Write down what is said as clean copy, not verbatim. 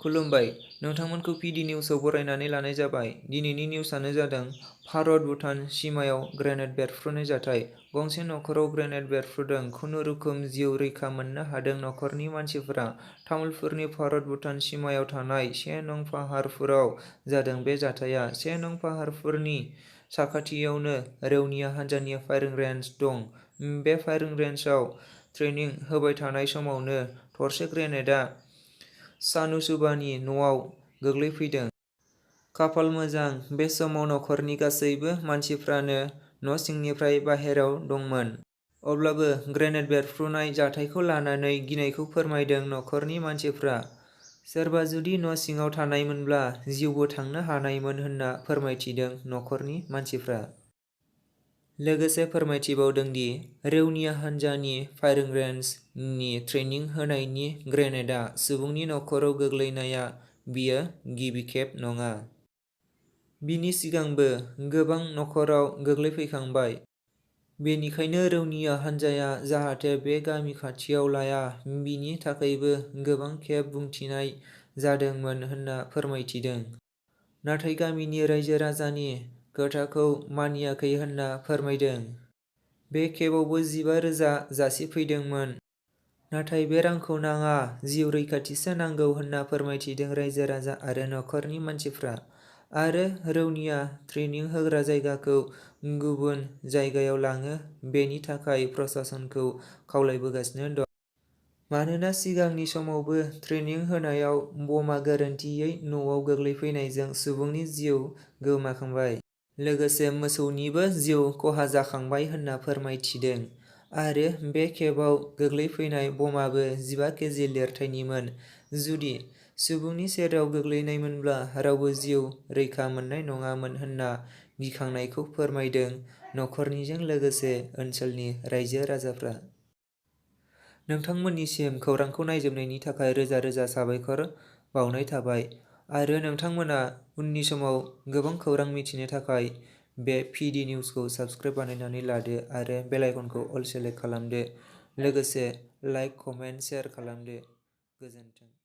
खुलुमबाय, नोंथांमोनखौ पिडि निउसआव बरायनानै लानाय जाबाय। दिनैनि निउसआनो जादों भारत-भुटान सिमायाव ग्रेनेड बेरफ्रुनाय जाथाय। गंसे नखराव ग्रेनेड बेरफ्रुदों, खुनुरुखुम जिउ रैखा मोननो हादों नखरनि मानसिफोरा। तामुलपुरनि भारत-भुटान सिमायाव थानाय 1 नं पाहारपुराव जादों बे जाथाया। 1 नं पाहारपुरनि साखाथियावनो रौनिया हान्जानि फायारिं रेन्ज दं। बे फायारिं रेन्जआव ट्रेनिं होबाय थानाय समावनो थरसे ग्रेनेडआ सानुसुबानि न'आव गोग्लैफैदों। खाफाल मोजां, बे समाव नखरनि गासैबो मानसिफ्रानो न'सिंनिफ्राय बाहेरायाव दंमोन। अब्लाबो ग्रेनेड बेरफ्रुनाय जाथायखौ लानानै गिनायखौ फोरमायदों नखरनि मानसिफ्रा। सोरबा जुदि न'सिङाव थानायमोनब्ला जिउबो थांनो हानायमोन होनना फोरमायथिदों नखरनि मानसिफ्रा। लोगोसे फोरमायथिबावदों दि रौनिया हान्जानि फायारिं रेन्जनि ट्रेनिं होनायनि ग्रेनेडआ सुबुंनि नखराव गोग्लैनाया बियो गिबि खेब नङा। बिनि सिगांबो गोबां नखराव गोग्लैफैखांबाय। बेनिखायनो रौनिया हान्जाया जाहाथे बे गामि खाथियाव लाया बिनि थाखायबो गोबां खेब बुंथिनाय जादोंमोन होनना फोरमायथिदों। नाथाय गामिनि रायजो राजानि खोथाखौ मानियाखै होनना फोरमायदों। बे खेबावबो 15,000 जासिफैदोंमोन। नाथाय बे रांखौ नाङा, जिउ रैखाथिसो नांगौ होनना फोरमायथिदों रायजो राजा आरो नखरनि मानसिफ्रा। आरो रौनिया ट्रेनिं होग्रा जायगाखौ गुबुन जायगायाव लाङो बेनि थाखाय प्रसासनखौ खावलायबोगासिनो दं। मानोना सिगांनि समावबो ट्रेनिं होनायाव बमा गोरोन्थियै न'आव गोग्लैफैनायजों सुबुंनि जिउ गोमाखांबाय। लोगोसे मोसौनिबो जिउ खहा जाखांबाय होनना फोरमायथिदों। आरो बे खेबाव गोग्लैफैनाय बमाबो 15 केजि लिरथायनिमोन। जुदि सुबुंनि सेराव गोग्लैनायमोनब्ला रावबो जिउ रैखा मोननाय नङामोन होनना गिखांनायखौ फोरमायदों नखरनिजों लोगोसे ओनसोलनि रायजो राजाफ्रा। नोंथांमोननिसिम खौरांखौ नायजोबनायनि थाखाय रोजा रोजा साबायखर बावनाय थाबाय। आरो नोंथांमोना उननि समाव गोबां खौरां मिथिनो थाखाय बे पिडि निउसखौ साबस्क्राइब बानायनानै लादो आरो बेल आइकनखौ अल सेलेक्ट खालामदो। लोगोसे लाइक, कमेन्ट, शेयार खालामदो। गोजोन्थों।